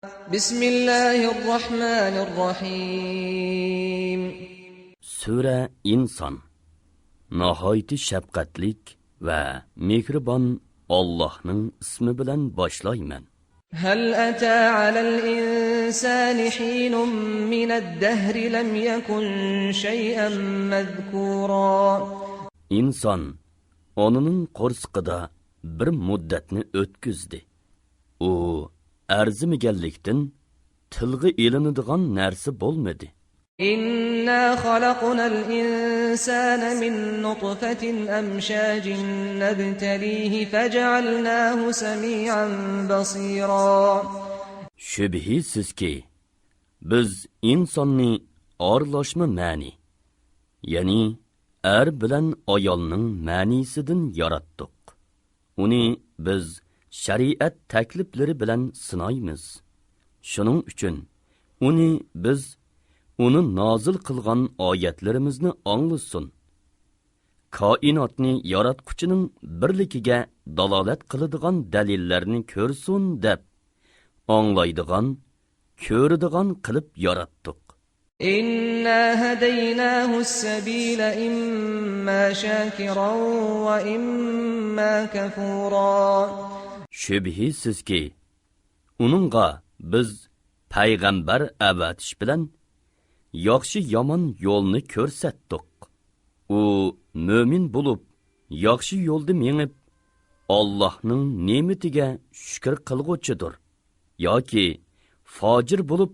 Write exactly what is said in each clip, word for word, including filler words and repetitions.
بسم الله الرحمن الرحيم. سۈرە ئىنسان. ناھايىتى شەپقەتلىك ۋە مېھرىبان ئاللاھنىڭ ئىسمى بىلەن باشلايمەن. هل أتى على الإنسان حين من الدهر لم يكن شيئا مذكورا. ئىنسان ئانىنىڭ قورسىقىدا بىر مۇددەتنى ئۆتكۈزدى. ئۇ ئەرزىمىگەنلىكتىن، تىلغا ئېلىنىدىغان نەرسە بولمىدى. إنا خلقنا الإنسان من نطفة أمشاج نبتليه فجعلناه سميعا بصيرا. شۈبھىسىزكى، بىز ئىنساننى ئارىلاشما مەنى، يەنى ئەر بىلەن ئايالنىڭ مەنىسىدىن ياراتتۇق. ئۇنى بىز شەرىئەت تەكلىپلىرى بىلەن سىنايمىز. شۇنىڭ ئۈچۈن ئۇنى بىز ئۇنى نازىل قىلغان ئايەتلىرىمىزنى ئاڭلىسۇن، كائىناتنى ياراتقۇچىنىڭ بىرلىكىگە دالالەت قىلىدىغان دەلىللەرنى كۆرسۇن دەپ، ئاڭلايدىغان، كۆرىدىغان قىلىپ ياراتتۇق. إنا هديناه السبيل إما شاكرا وإما كفورا. شۈبھىسىزكى، ئۇنىڭغا بىز پەيغەمبەر ئەۋەتىش بىلەن ياخشى-يامان يولنى كۆرسەتتۇق. ئۇ مۆمىن بولۇپ، ياخشى يولدا مېڭىپ، ئاللاھنىڭ نېمىتىگە شۈكۈر قىلغۇچىدۇر. ياكى فاجىر بولۇپ،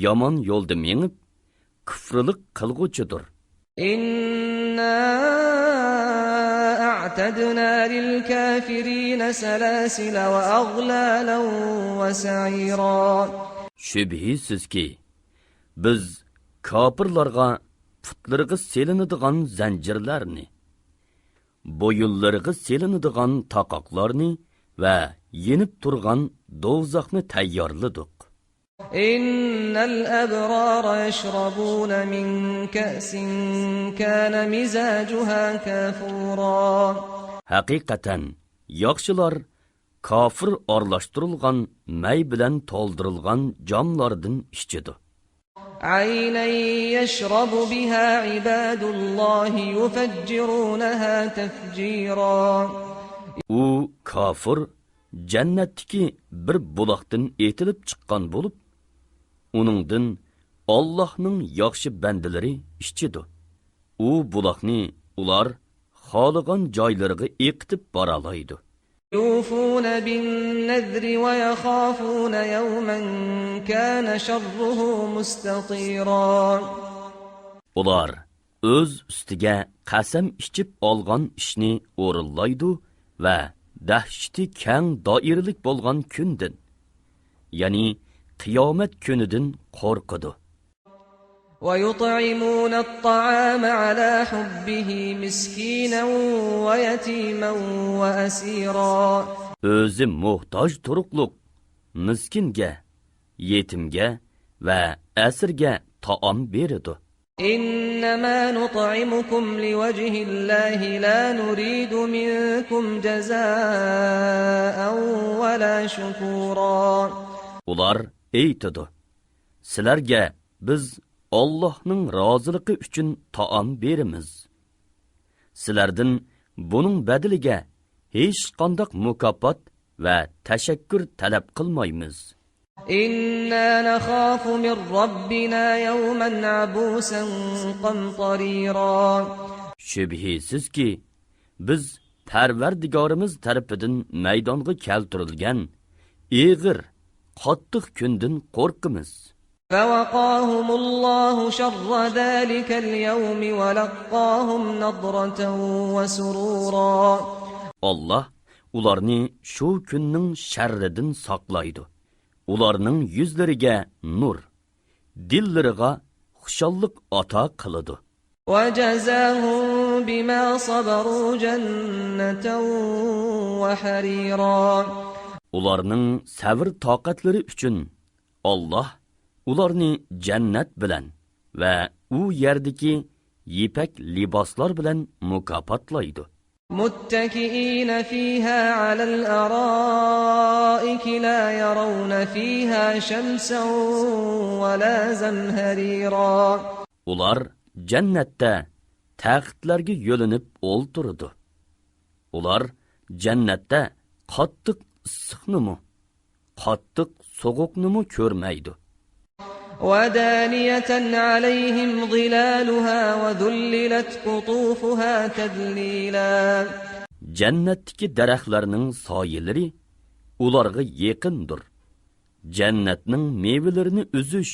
يامان يولدا مېڭىپ، كۇفرىلىق قىلغۇچىدۇر. إنا أعتدنا للكافرين سلاسل وأغلالا وسعيرا. شۈبھىسىزكى، بىز كاپىرلارغا پۇتلىرىغا سېلىنىدىغان زەنجىرلەرنى، بويۇنلىرىغا سېلىنىدىغان تاقاقلارنى ۋە يېنىپ تۇرغان دوزاخنى تەييارلىدۇق. إن الأبرار يشربون من كأس كان مزاجها كافورا. ھەقىقەتەن، ياخشىلار كافۇر ئارىلاشتۇرۇلغان مەي بىلەن تولدۇرۇلغان جاملاردىن ئىچىدۇ. عينا يشرب بها عباد الله يفجرونها تفجيرا. ئۇ كافۇر جەننەتتىكى بىر بۇلاقتىن ئېتىلىپ چىققان بولۇپ، ئۇنىڭدىن ئاللاھنىڭ ياخشى بەندىلىرى ئىچىدۇ. ئۇ بۇلاقنى ئۇلار خالىغان جايلىرىغا ئېقىتىپ بارالايدۇ. يوفون بالنذر ويخافون يوما كان شره مستطيرا. ئۇلار ئۆز ئۈستىگە قەسەم ئىچىپ ئالغان ئىشنى ئورۇنلايدۇ ۋە دەھشىتى كەڭ دائىرىلىك بولغان كۈندىن، يەنى قىيامەت كۈنىدىن قورقىدۇ. ويطعمون الطعام على حبه مسكينا ويتيما وأسيرا. ئۆزى موھتاج تۇرۇقلۇق مىسكىنگە، يېتىمگە ۋە ئەسىرگە تائام بېرىدۇ. إنما نطعمكم لوجه الله لا نريد منكم جزاء ولا شكورا. ئۇلار ئېيتىدۇ، سىلەرگە بىز ئاللاھنىڭ رازىلىقى ئۈچۈن تائام بېرىمىز. سىلەردىن بۇنىڭ بەدىلىگە ھېچقانداق مۇكاپات ۋە تەشەككۈر تەلەپ قىلمايمىز. إنا نخاف من ربنا يوما عبوسا قمطريرا. شۈبھىسىزكى، بىز پەرۋەردىگارىمىز تەرىپىدىن مەيدانغا كەلتۈرۈلگەن ئېغىر، قاتتىق كۈندىن قورقىمىز. فوقاهم الله شر ذلك اليوم ولقاهم نضرة وسرورا. ئاللاھ ئۇلارنى شۇ كۈننىڭ شەررىدىن ساقلايدۇ. ئۇلارنىڭ يۈزلىرىگە نۇر، دىللىرىغا خۇشاللىق ئاتا قىلىدۇ. وجزاهم بما صبروا جنة وحريرا. ئۇلارنىڭ سەۋر-تاقەتلىرى ئۈچۈن ئاللاھ ئۇلارنى جەننەت بىلەن ۋە ئۇ يەردىكى يىپەك لىباسلار بىلەن مۇكاپاتلايدۇ. متكئين فيها على الأرائك لا يرون فيها شمسا ولا زمهريرا. ئۇلار جەننەتتە تەختلەرگە يۆلىنىپ ئولتۇرىدۇ. ئۇلار جەننەتتە قاتتىق ئىسسىقنىمۇ، قاتتىق سوغۇقنىمۇ كۆرمەيدۇ. ودانية عليهم ظلالها وذللت قطوفها تذليلا. جەننەتتىكى دەرەخلەرنىڭ سايىلىرى ئۇلارغا يېقىندۇر. جەننەتنىڭ مېۋىلىرىنى ئۈزۈش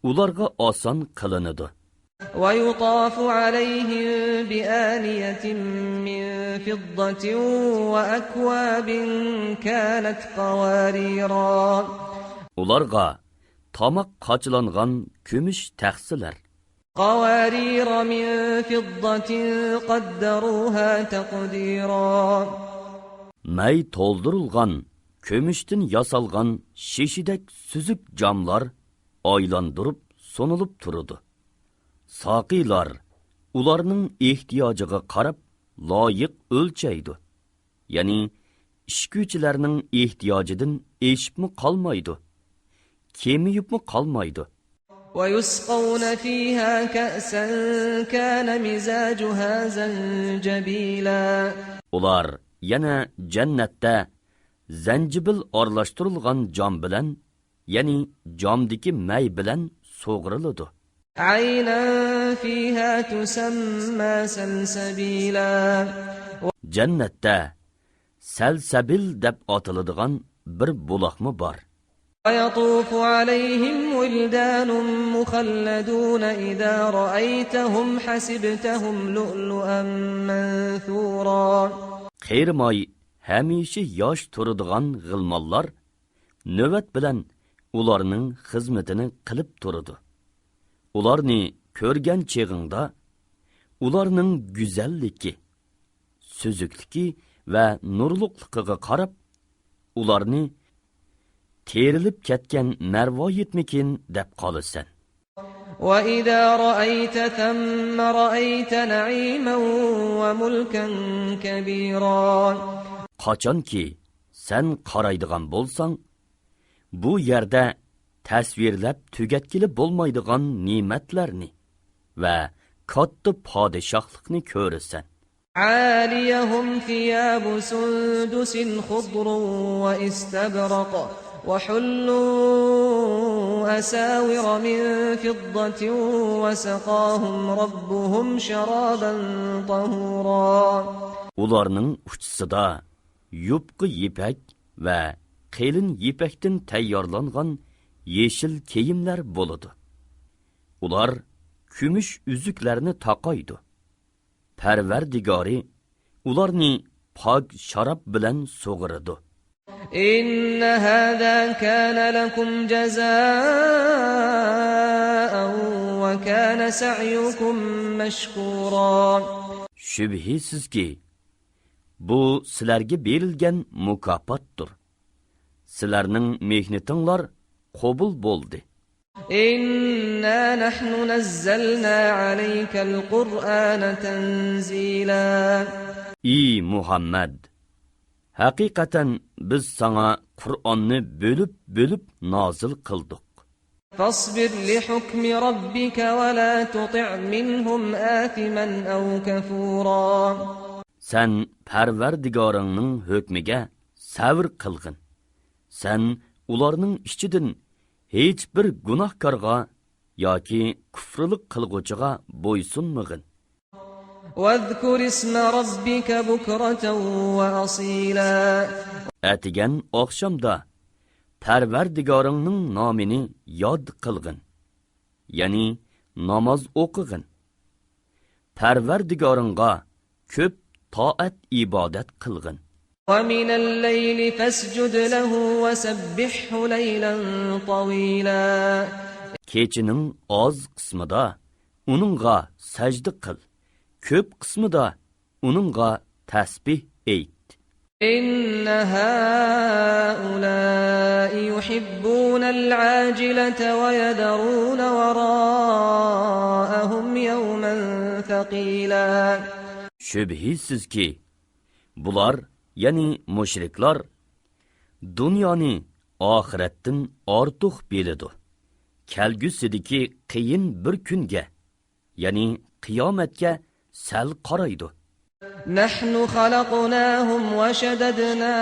ئۇلارغا ئاسان قىلىنىدۇ. ويطاف عليهم بآنية من فضة وأكواب كانت قواريرا. ئۇلارغا تاماق قاچىلانغان كۈمۈش تەخسىلەر، قوارير من فضة قدروها تقديرا. مەي تولدۇرۇلغان كۈمۈشتىن ياسالغان شېشىدەك سۈزۈك جاملار ئايلاندۇرۇپ سۇنۇلۇپ تۇرىدۇ. ساقىيلار ئۇلارنىڭ ئېھتىياجىغا قاراپ لايىق ئۆلچەيدۇ. يەنى ئىچكۈچىلەرنىڭ ئېھتىياجىدىن ئېشىپمۇ قالمايدۇ، كېمىيىپمۇ قالمايدۇ. ويسقون فيها كأسا كان مزاجها زنجبيلا. ئۇلار يەنە جەننەتتە زەنجىبىل ئارىلاشتۇرۇلغان جام بىلەن، يەنى جامدىكى مەي بىلەن سۇغىرىلىدۇ. عينا فيها تسمى سلسبيلا. جەننەتتە سەلسەبىل دەپ ئاتىلىدىغان بىر بۇلاقمۇ بار. ويطوف عليهم ولدان مخلدون إذا رأيتهم حسبتهم لؤلؤا منثورا. قېرىماي ھەمىشە ياش تۇرىدىغان غىلمانلار نۆۋەت بىلەن ئۇلارنىڭ خىزمىتىنى قىلىپ تۇرىدۇ. ئۇلارنى كۆرگەن چېغىڭدا، ئۇلارنىڭ گۈزەللىكى، سۈزۈكلۈكى ۋە نۇرلۇقلۇقىغا قاراپ، ئۇلارنى تېرىلىپ كەتكەن مەرۋايىتمىكىن دەپ قالىسەن. وإذا رأيت ثم رأيت نعيما وملكا كبيرا. قاچانكى سەن قارايدىغان بولساڭ، بۇ يەردە تەسۋىرلەپ تۈگەتكىلى بولمايدىغان نېمەتلەرنى ۋە كاتتا پادىشاھلىقنى كۆرىسەن. عاليهم ثياب سندس خضر واستبرق وحلوا أساور من فضة وسقاهم ربهم شرابا طهورا. ئۇلارنىڭ ئۇچىسىدا يۇپقا يىپەك ۋە قېلىن يىپەكتىن تەييارلانغان يېشىل كىيىملەر بولىدۇ. ئۇلار كۈمۈش ئۈزۈكلەرنى تاقايدۇ. پەرۋەردىگارى ئۇلارنى پاك شاراب بىلەن سۇغىرىدۇ. إن هذا كان لكم جزاء وكان سعيكم مشكورا. شۈبھىسىزكى، بۇ سىلەرگە بېرىلگەن مۇكاپاتتۇر. سىلەرنىڭ مېھنىتىڭلار قوبۇل بولدى. إنا نحن نزلنا عليك القرآن تنزيلا. ئى مۇھەممەد! ھەقىقەتەن بىز ساڭا قۇرئاننى بۆلۈپ-بۆلۈپ نازىل قىلدۇق. فاصبر لحكم ربك ولا تطع منهم آثما أو كفورا. سەن پەرۋەردىگارىڭنىڭ ھۆكمىگە سەۋر قىلغىن. سەن ئۇلارنىڭ ئىچىدىن ھېچبىر گۇناھكارغا ياكى كۇفرىلىق قىلغۇچىغا بويسۇنمىغىن. واذكر اسم ربك بكرة وأصيلا. ئەتىگەن ئاخشامدا پەرۋەردىگارىڭنىڭ نامىنى ياد قىلغىن، يەنى ناماز ئوقۇغىن. پەرۋەردىگارىڭغا كۆپ تائەت-ئىبادەت قىلغىن. ومن الليل فاسجد له وسبحه ليلا طويلا. كېچىنىڭ ئاز قىسمىدا ئۇنىڭغا سەجدە قىل، كۆپ قىسمىدا ئۇنىڭغا تەسبىھ ئېيت. إن هؤلاء يحبون العاجلة ويذرون وراءهم يوما ثقيلا. شۈبھىسىزكى، بۇلار، يەنى مۇشرىكلار، دۇنيانى ئاخىرەتتىن ئارتۇق بىلىدۇ. كەلگۈسىدىكى قىيىن بىر كۈنگە، يەنى قىيامەتكە سەل قارايدۇ. نحن خلقناهم وشددنا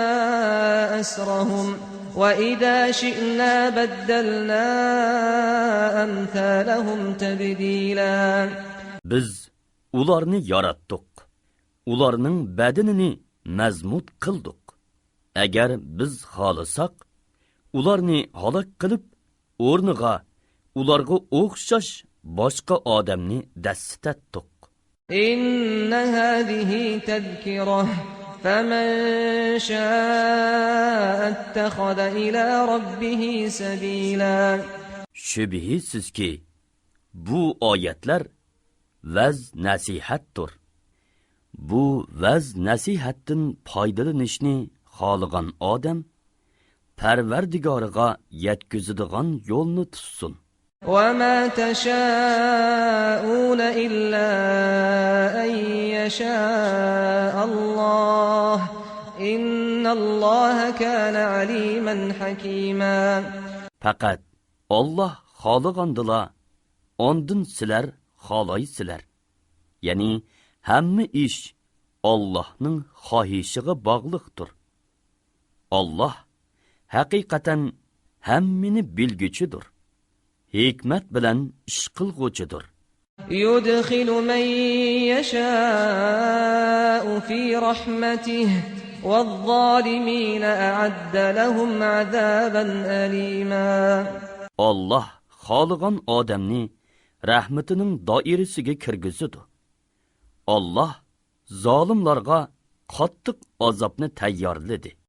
أسرهم وإذا شئنا بدلنا أمثالهم تبديلا. بىز ئۇلارنى ياراتتۇق، ئۇلارنىڭ بەدىنىنى مەزمۇت قىلدۇق. ئەگەر بىز خالىساق، ئۇلارنى ھالاك قىلىپ، ئورنىغا ئۇلارغا ئوخشاش باشقا ئادەمنى دەسسىتەتتۇق. إن هذه تذكرة فمن شاء اتخذ إلى ربه سبيلا. شۈبھىسىزكى، بۇ ئايەتلەر ۋەز-نەسىھەتتۇر. بۇ ۋەز-نەسىھەتتىن پايدىلىنىشنى خالىغان ئادەم پەرۋەردىگارىغا يەتكۈزىدىغان يولنى تۇتسۇن. وما تشاءون إلا أن يشاء الله إن الله كان عليما حكيما. پەقەت ئاللاھ خالىغاندىلا، ئاندىن سىلەر خالايسىلەر. يەنى ھەممە ئىش ئاللاھنىڭ خاھىشىغا باغلىقتۇر. ئاللاھ ھەقىقەتەن ھەممىنى بىلگۈچىدۇر، ھېكمەت بىلەن ئىش قىلغۇچىدۇر. يدخل من يشاء في رحمته والظالمين أعد لهم عذابا أليما. ئاللاھ خالىغان ئادەمنى رەھمىتىنىڭ دائىرىسىگە كىرگۈزىدۇ. ئاللاھ زالىملارغا قاتتىق ئازابنى تەييارلىدى.